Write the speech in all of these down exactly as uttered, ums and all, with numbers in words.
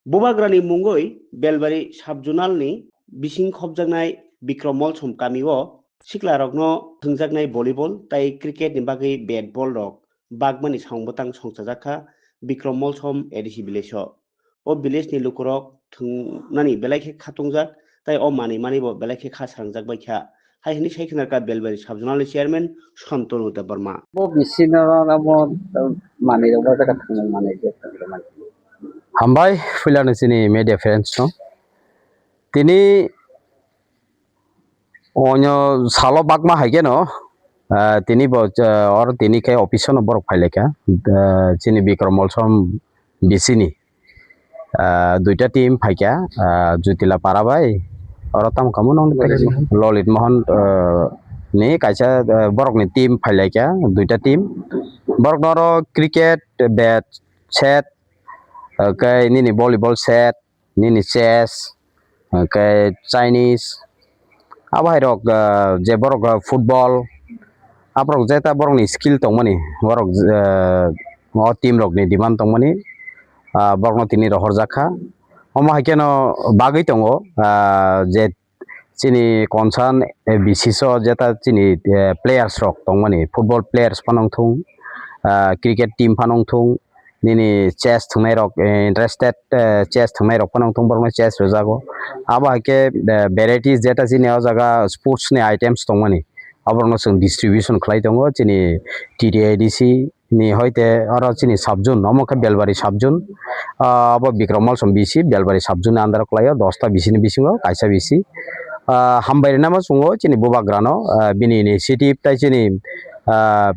Bubagrani mungwi Belbari sub-zonal ni bising khopjaknai Bikrom Molsom kami o sikla rokno thwngjaknai volleyball tai cricket ni bagwi bat ball rok bagmani song bwtang songchajak kha Bikrom Molsom A D C village o. O village ni lukurok thwngnani belai khe khatungjak tai o manwi manwi bo belai khe kha srangjak bai kha. Hai hwnwi sai khna kha Belbari sub-zonal ni chairman Santanu Debbarma. Bo bisino abo manwi rok bo jaga thwngmung manwi je thwngmung manwi. Hambai philano chini media friends no. Tini onyo salo bakma hai khe no, ah, tini bo, ah, or tini khe office no borok phai lai kha. Ah, chini Bikrom Molsom B C ni, ah, duita team phai kha, ah, Jutila Para bai, oro tamo kamo nong Lalit Mohan. Lalit Mohan, ah, ni kaisa, ah, borok ni team phai lai kha, duita team. Borok no oro cricket, bat, set, ah, khe nini volleyball set, nini chess, hwnkhe Chinese, abo hai rok, ah, je borok, ah, football, aborok jeta borokni skill tongmani, borok, ah, o team rokni demand tongmani, ah, borokno tini rohorjak kha. Omo hai kheno bagwi tongo, ah, je chini concern, eh, B C S o jeta chini, eh, players rok tongmani, football players phano wngthung, ah, cricket team phano wngthung, nini chess thwngnairok, eh, interested, eh, chess thwngnairok phano wngthung, borokno chess rwjago. Abo hai khe, eh, varieties jeta chini o jaga sports ni items tongmani, aborokno chwng distribution khlai tongo chini T T A D C ni, hoite oro chini sub zone, omo khe Belbari sub zone, ah, abo Bikrom Molsom B C, Belbari sub zone ni under o kwlaio, dosta B C ni bisingo kaisa B C. Ah, hambai rwna ma chwngo chini bubagrano, ah, bini initiative tai chini, ah,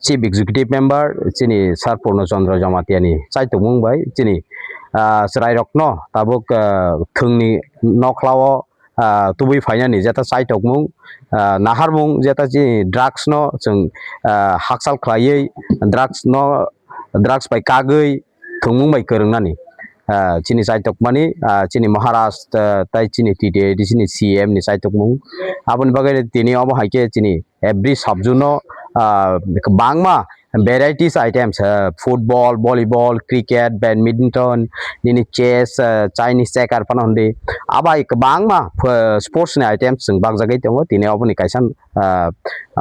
Chief Executive Member chini Sir Purno Chandra Jamatia ni chaitokmung bai chini, ah, chwrairokno tabuk, ah, thwngni nokhlao, ah, tubui phainani jeta chaitokmung, ah, naharmung jeta chini drugs no chwng, ah, hakchal khlaiwi drugs no, drugs bai kagwi thwngmung bai kwrwngnani, ah, chini chaitokmani, ah, chini Maharaj, ah, tai chini T T A D C ni C M ni chaitokmung. Aboni bagwi tini omo hai khe chini every sub zone no, ah, kwbangma varieties items, ah, football, volleyball, cricket, badminton, nini chess, ah, Chinese checker phano hwnwi. Abai kwbangma, ah, sports ni items chwng bakjagwi tongo. Tini oboni kaisa, ah,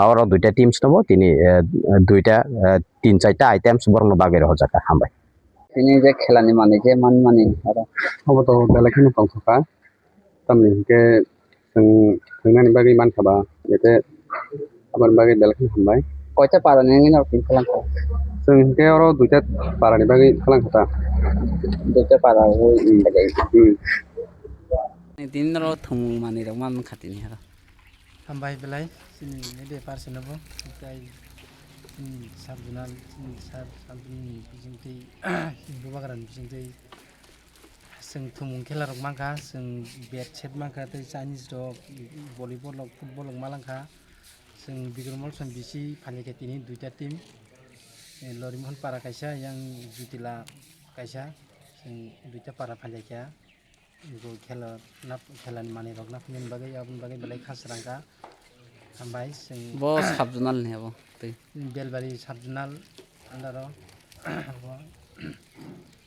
oro duita teams tongo. Tini, ah, duita, ah, tin charta items borokno bagwi rohorjak kha. Hambai. Tini je khelani manwi je manmani oro. Obo to belai kheno tongthok kha. Tamni hinkhe chwng thwngnani bagwi mankha ba, ete aboni bagwi belai kheno hambai. Koita para ni wngwi norok tini khalang kha? Chwng hinkhe oro duita para ni bagwi khalang kha ta. Duita para o. Hmm. Tini norok thwngmung manwi rok man kha tini oro. Hambai belai chini media person no bo, tei chini sub zonal, chini sub, sub zonal ni bisingtwi, bubagra ni bisingtwi chwng thwngmung khela rok mankha, chwng bat set mankha, tei Chinese rok, volleyball rok, football rok malangkha. Chwng Bikrom Molsom B C phainai kha tini duita team, eh, Lorimohon para kaisa, yang Jutila kaisa, chwng duita para phainai kha. Bo khela nap-, khelani manwi rok naphimani bagwi, aboni bagwi belai kha srang kha. Hambai chwng bo sub zonal ni abo tei Belbari sub zonal under o bo